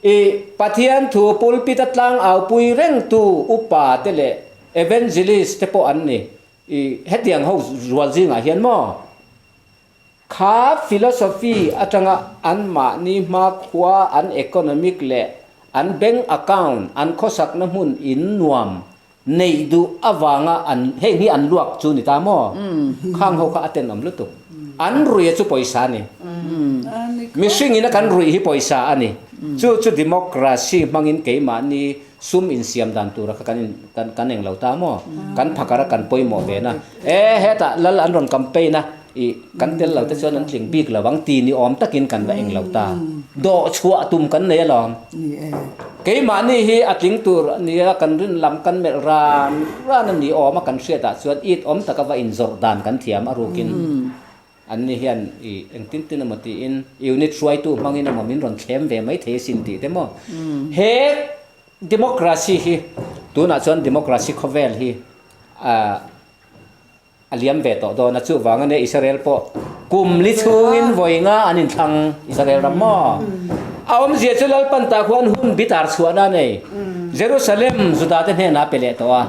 i Pathian thu pulpit a tlang au pui reng tu upa te leh evangelist te pawh an ni, i hetiang ho rual zingah hian maw, Kha philosophy atanga anmahni hmakhua, an economic leh an bank account, an khawsakna hmun in nuam neih duh avanga an heng hi an luak chu ni ta maw? Khang ho kha a tenawm lutuk. An ruia chu pawisa a ni. Mihring ina kan ruih hi pawisa a ni. Chu chu democracy hmangin keimahni. Sum insiam dan tura kha kan in kan kan eng lo ta maw? Kan phakar a kan pawimawh ve na. E hetah lal an rawn campaign a, ih kan tel lo te chuan an tling bik lo ang ti ni awm takin kan va eng lo ta. Dawh chhuah tum kan nei alawm. Keimahni hi a tling tur a nia kan rin lam kan melh ran ran a ni awm a kan hriatah chuan it awm taka va inzawrh dan kan thiam a rukin. An ni hian i engtin tin emaw tiin unit hruaitu hmangin emaw min rawn thlem ve mai thei asin tih te maw. He democracy hi tunah chuan democracy khawvel hi a liam ve tawh dawn a, chuvang ania Israel pawh kum li chhungin vawi nga an inthlang Israel ram maw. A awmzia chu Lalpan tah khuan hun bitar chhuahna a nei. Jerusalem Juda te hnenah a pe leh tawh a.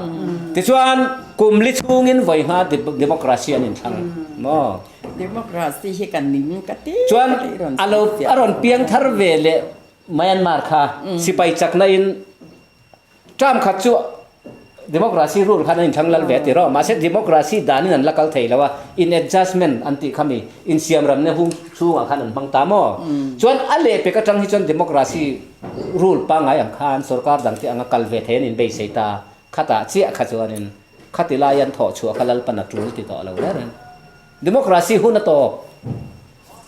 Tichuan kum li chhungin vawi nga democracy an inthlang maw? Democracy hi kan ning ka ti Chuan a lo a rawn piang thar ve leh Myanmar kha sipai chakna in Term khat chu democracy rule khan an inthlang lal ve a ti rawh. Mahse democracy danin an la kal thei lo a, in adjustment an tih kha mi insiamramna hung chhungah khan an hmang ta maw? Chuan a lehpek atang hi chuan democracy rule pangngai ang khan sorkar dangte anga kal ve thei an inbeisei ta khatah chiah kha chuanin khati lai an thawh chhuah kha Lalpan a tul ti tawh lo reng reng. Democracy hun a tawp.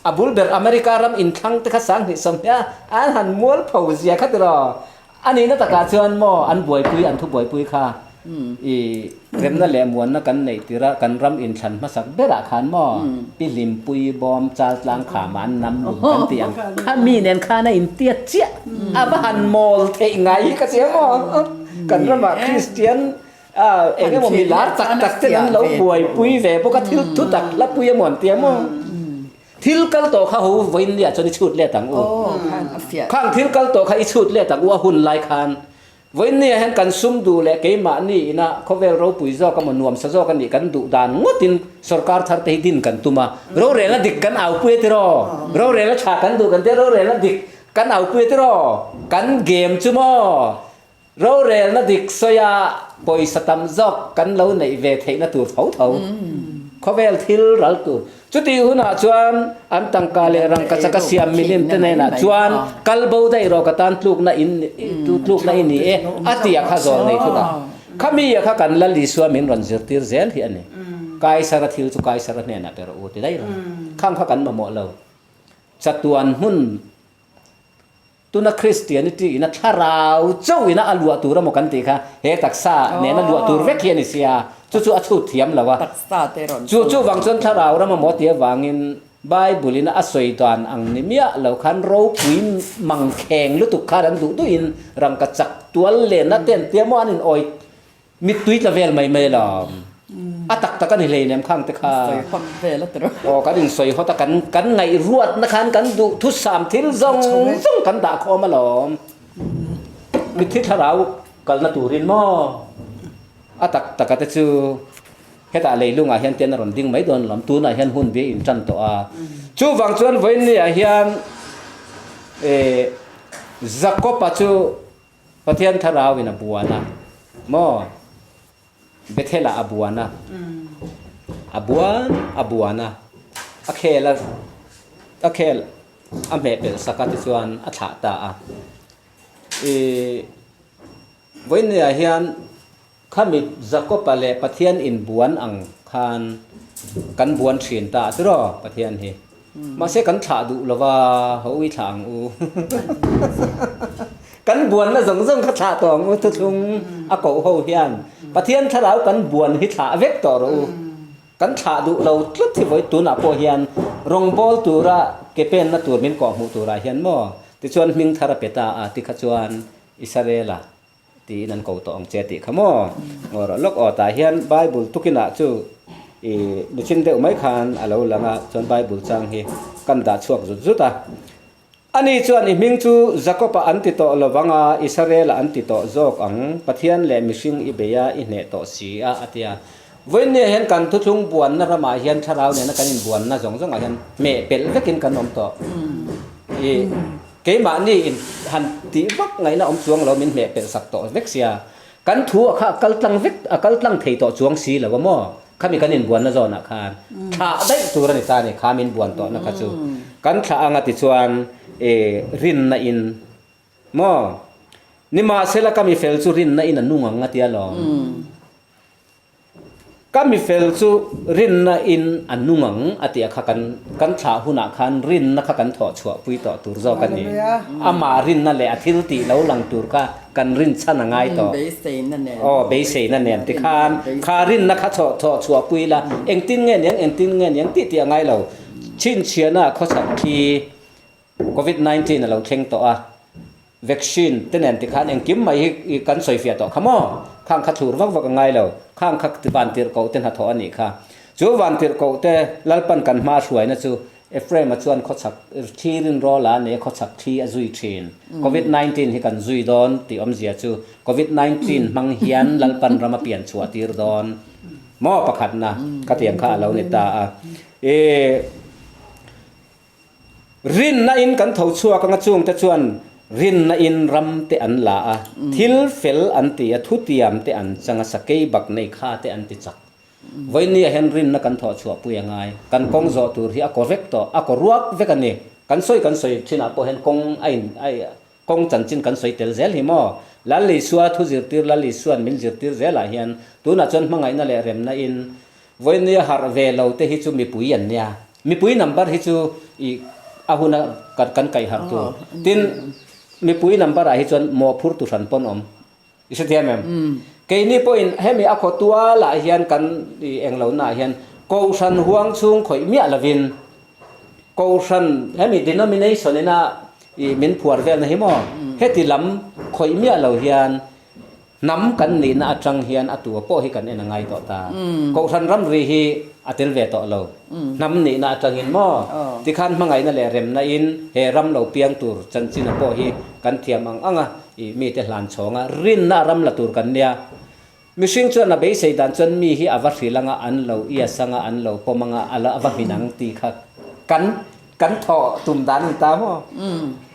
A bul ber America ram inthlang te kha 2020 an han mualpho zia kha tiraw? A nihna takah chuan maw an buaipui, an thu buaipui kha i remna leh muanna kan neih tirh a, kan ram inthlan hmasak berah khan maw Pi Hlimpui bawm chal tlang khama an nam lum kan tih ang kha mi nen khan a intiat chiah a va han mawl theih ngai hi ka tia maw kan ramah Kristian eng emaw mi lar tak tak ten an lo buaipui ve bawk a thil thu tak hla pui emaw an tia maw. Thil kal tawh kha ho vawiin nia chuan i chhut let ang u. Khang thil kal tawh kha i chhut let ang u a hun lai khan. Vawiin nia hian kan sum duh leh keimahni ina khawvel ropui zawk emaw nuamsa zawk a nih kan duh dan ngawtin sorkar thar te hi din kan tum a. Rorelna dik kan aupui a tiraw? Rorelna tha kan duh kan tia rorelna dik kan aupui a tiraw? Kan game chu maw? Rorelna dik sawi a pawisa tam zawk kan lo neih ve theihna tur tho tho. Khawvel thil ral tur. Chutih hunah chuan an tangka leh rangkachak a siam milim te hnenah chuan kal bo daih rawh ka tan tlukna in tlukna i ni e a ti a kha zawl nei thut a. Khami a kha kan Lal Isua min rawn zirtir zel hi a ni. Kaisara thil chu Kaisara hnenah pe rawh u ti daih rawh. Khang kha kan mamawh lo. Chatuan hmun Tuna Christianity ina thlarau chauh ina a luah tur emaw kan tih kha he taksa nena luah tur vek hi a ni sia, chu chu a chhut thiam lo a. Chu chu vang chuan thlarau ram emaw tih avangin Bible ina a sawi dan ang ni miah lo khan ropui mangkheng lutuk khan an duh duhin rangka chak tual lenna te an tia maw an in awi Mittui tla vel mai mai lo. A tak tak a ni hleinem khang te kha. Sawi hawt vel a ti rawh. Aw kan insawi hawt a kan kan ngaihruatna khan kan duh thusam thil zawng zawng kan dah khawm alawm. Mitthi thlarau kalna turin maw a tak taka te chu hetah leilungah hian tian a rawn ding mai dawn alawm. Tunah hian hun bi a intan tawh a. Chuvang chuan vawiinniah hian eh Jakob-a chu Pathian thlarau in a buan a maw? Bethel ah a buan a, a buan a buan a, a khel a a khel a hmeh pelh sak a tichuan a thlah ta a. Ih vawinia hian khami Jakob-a leh Pathian inbuan ang khan kan buan thin ta a tiraw Pathian hi. Mahse kan thlah duh lo va, ho i thlah ang u. Kan buanna zawng zawng kha thlah tawh ang u thuthlung a koh ho hian. Pathian thlarau kan buan hi thlah vek tawh rawh u. Kan thlah duh lo tlat hi vawi tunah pawh hian rawngbawl tura ke penna tur min kawhhmuh turah hian maw tichuan hming thar a pe ta a tikha chuan Israela Tiin an ko tawh ang che tih kha maw? Ngaw rawh lawk aw tah hian Bible tukinah chu i nichin deuh mai khan a lo lang a, chuan Bible chang hi kan dah chhuak zut zut a. Ani chuan i hming chu Jakob-a an ti tawh lo vang a, Israel-a an ti tawh zawk ang, Pathian leh mihring i bei a, i hneh tawh si a, a ti a. Vawiinnia hian kan thuthlung buanna ramah hian thlarau nena kan inbuanna zawng zawngah hian hmeh pelh vekin kan awm tawh. I. Keimahni in han tih vak ngaihna awm chuang lo min hmeh pelh sak tawh vek sia, kan thu a kha a kal tlang vek a kal tlang thei tawh chuang si lo a maw? Khami kan inbuanna zawnah khan thlah daih tur a ni ta a ni, kha min buan tawhna kha chu kan thlah anga tichuan e rinna in maw? Nimahsela ka mifel chu rinna in a nung ang a ti alawm. Ka mifel chu rinna in a nung ang a tih a kha kan kan thlah hunah khan rinna kha kan thawh chhuah pui tawh tur zawk a ni. Amah rinna leh a thil tih lo lang tur kha kan rin chhan a ngai tawh. Aw beiseina nen tikhan kha rinna kha thawh thawh chhuah pui la engtin nge niang engtin nge niang tih tih a ngai lo. Chhinchhiahna khawchhak khi Covid 19 a lo thleng tawh a, vaccine te nen tikhan engkim mai hi kan sawi fiah tawh kha maw? Khang kha thlur vak vak a ngai lo, khang kha vantirhkoh te hnathawh a nih kha. Chu vantirhkoh te Lalpan kan hma hruaina chu Ephraim-a chuan khawchhak thli rinrawl a nei a, khawchhak thli a zui thin. Covid 19 hi kan zui dawn tih awmzia chu Covid 19 hmang hian Lalpan ram a pian chhuah tir dawn maw pakhatna khatiang kha a lo ni ta a. Ih. Rinna in kan tho chhuak anga chungte chuan rinna in ram te an la a, thil fel an ti a, thutiam te an chang a, sakei bak nei kha te an ti chak. Vawinia hian rinna kan thawh chhuah pui a ngai. Kan kawng zawh tur hi a kaw vek tawh, a kaw ruak vek a ni. Kan sawi kan sawi thinah pawh hian kawng a in a kawng chanchin kan sawi tel zel hi maw? Lal Isua thu zirtir Lal Isua'n min zirtir zelah hian tunah chuan hmangaihna leh remna in Vawinia harh ve lo te hi chu mipui an nia. Mipui number hi chu i a huna kan kaih harh tur. Tin, mipui number ah hi chuan mawhphur tu hran pawn awm. I hrethiam em? Keini pawhin hemi a khaw tualah hian kan i eng lohna ah hian Kohhran huang chhung khawih miah lovin Kohhran hemi denomination ina i min phuar velna hi maw heti lam khawih miah lo hian Hnam kan nihna atang hian a tua pawh hi kan en a ngai tawh ta. Kohhran ramri hi a tel ve tawh lo. Hnam nihna atangin maw? Tikhan hmangaihna leh remna in he ram lo piang tur chanchina pawh hi kan thiam ang ang a, i mite hlan chhawng a, rinna a ram la tur kan nia. Mihring chuan a beisei dan chuan mi hi a va hril anga an lo ias anga an lo pawm anga a la va hmin ang tih kha kan Kan thawh tum dan a ni ta maw?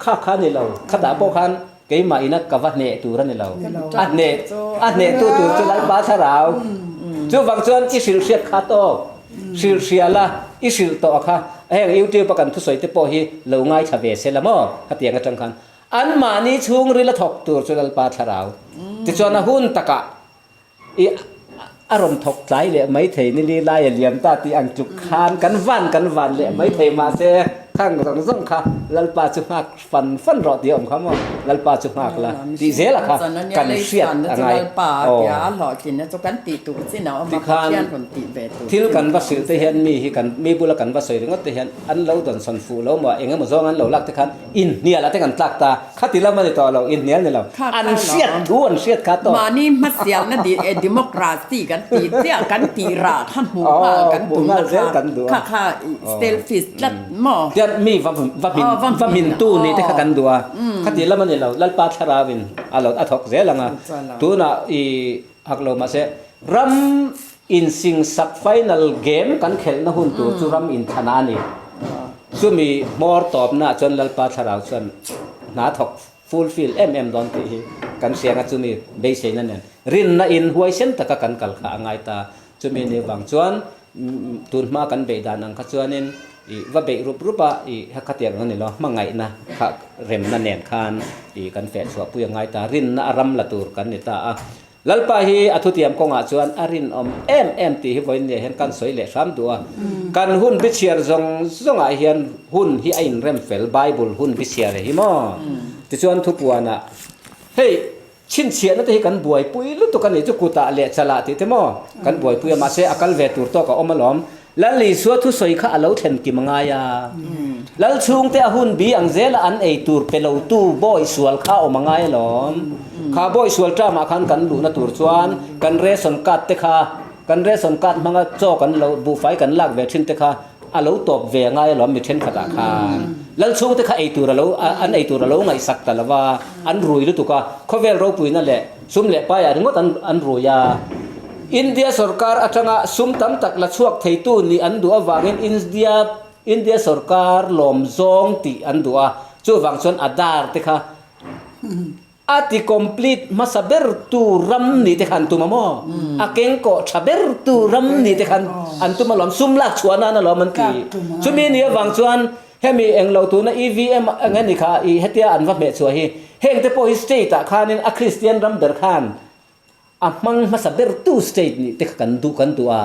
Kha kha a ni lo. Khatah pawh khan keimah ina ka va hneh tur a ni lo. A hneh a hnehtu tur chu Lalpa Thlarau. Chuvang chuan i hrilh hriat kha tawk. Hrilh hria la, i hrilh tawh a kha. Heng YouTube a kan thusawi te pawh hi lo ngaithla ve se la maw? Khatiang atang khan anmahni chhungril a thawk tur chu Lalpa Thlarau. Tichuan a hun takah I a rawn thawk tlai leh mai thei ni li lai a liam ta tih ang tluk khan kan van kan van leh mai thei mahse khang zawng zawng kha Lalpa chu nghak fan fan rawh tih a awm kha maw Lalpa chu nghak la tih zel a kha kan hriat a ngai aw tikhan thil kan va hrilh te hian mi hi kan mi bula kan va sawi ringawt te hian an lo dawnsawn fuh lo maw eng emaw zawng an lo lak te khan Inhnial ate kan tlak ta, khati lam a ni tawh lo, inhnial ni lo. An hriat thu an hriat kha tawh. Mahni hmasialna democracy kan tih chiah kan tih rah kha hmuh nghal kan tumna kha kha kha selfish tlat maw? Tian mi va va hmin tu nih te kha kan duh a, khati lam a ni lo, Lalpa thlarauin a lo a thawk zel ang a, tunah i hak lo mahse ram Insingsak final game kan khelhna hun tur chu ram inthlan a ni. Chumi hmawr tawpnaah chuan Lalpa Thlarau chuan hna thawk fulfill em em dawn tih hi kan hria anga chumi beiseina nen rinna in huaisen taka kan kal kha a ngai ta. Chumi ni vang chuan tun hma kan beih dan ang kha chuanin i va beih rup rup a, i khatiang ang a ni lo, hmangaihna kha remna nen khan i kan fehchhuahpui a ngai ta, rinna a ram la tur kan ni ta a. Lalpa hi a thutiam kawngah chuan a rinawm em em tih hi vawiin hian kan sawi leh hram duh a. Kan hun bichhiar zawng zawngah hian hun hi a inrem fel, Bible hun bichhiar hi maw? Tichuan thupuanah hei chhinchhiahna te hi kan buaipui lutuk a nih chu kutah leh chalah tih te maw kan buaipui a, mahse a kal ve tur tawk a awm alawm. Lal Isua thusawi kha a lo thlen kim a ngai a. Lal chhungte a hun bi ang zela an ei tur pe lotu bawi sual kha a awm a ngai alawm. Kha bawi sual term-ah khan kan luhna tur chuan kan ration card te kha, kan ration card hmanga chaw kan lo buhfai kan lak ve thin te kha a lo tawp ve a ngai alawm mi thenkhatah khan. Lal chhungte kha ei tur a lo an ei tur a lo ngaihsak ta lo va, an rui lutuk a, khawvel ropuina leh sum leh paiah ringawt an an rui a. India sorkar atanga sum tam tak la chhuak theitu nih an duh avangin India India sorkar lawm zawng tih an duh a, chuvang chuan Aadhaar te kha a ti complete hmasa ber tu ram nih te kha an tum a maw? A kengkawh tha ber tu ram nih te kha an tum alawm, sum lak chhuah nan alawm an ti. Chumi nih avang chuan. Hemi englo tuna EVM eng a ni kha i hetia an va hmeh chhuah hi heng te pawh hi state ah khanin a Kristian ram ber khan a hmang hmasa ber tu state nih te kha kan duh kan duh a.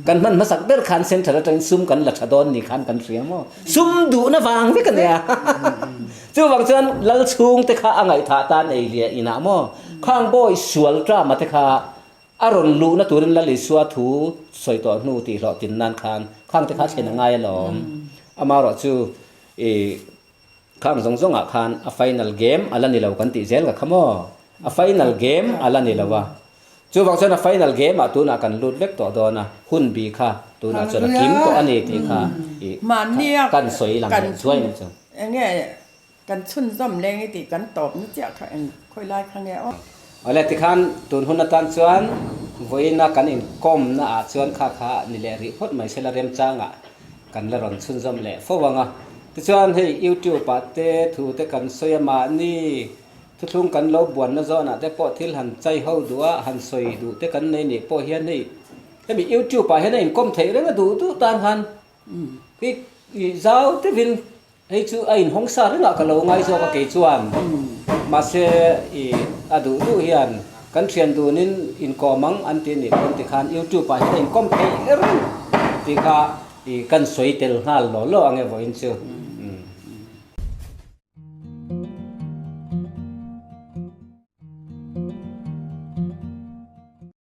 Kan hman hmasak ber khan central atangin sum kan la tha dawn ni khan kan hria maw? Sum duhna vang vek a nia. Chuvang chuan lal chhung te kha a ngaihthah tan ei liah inah maw? Khang bawi sual drama te kha A rawn luhna turin Lal Isua thu sawi tawh hnu tih hlawhtlin nan khan khang te kha a thlen a ngai alawm. Amaherawh chu i khang zawng zawngah khan a final game a la ni lo kan tih zel ka kha maw? A final game a la ni lo a. Chuvang chuan a final game ah tunah kan lut vek tawh dawn a, hun bi kha tunah chuan a kim tawh a ni tih kha i kan sawi lang leh thuai mai chu. Enge Kan chhunzawm leng i tih kan tawpna chiah kha eng khawi lai kha nge aw. Awle tikhan tun hun atan chuan vawiina kan inkawmna ah chuan kha kha ni leh rih phawt mai sela remchangah kan la rawn chhunzawm leh fo ang a. Tichuan hei YouTube ah te thu te kan sawi a mahni thuthlung kan lo buanna zawnah te pawh thil han chai ho duh a han sawi duh te kan nei nih pawh hian hei hemi YouTube ah hian a inkawm theih reng a duh duh tan khan i zau deuhin Hei chu a inhawng sa rengah ka lo ngai zawk a kei chuan. Mahse i a duh duh hian kan thian dunin inkawm ang an ti a nih pawn tikhan YouTube ah hian a inkawm theih reng tih kha i kan sawi tel nghal law law ang e vawiin chu.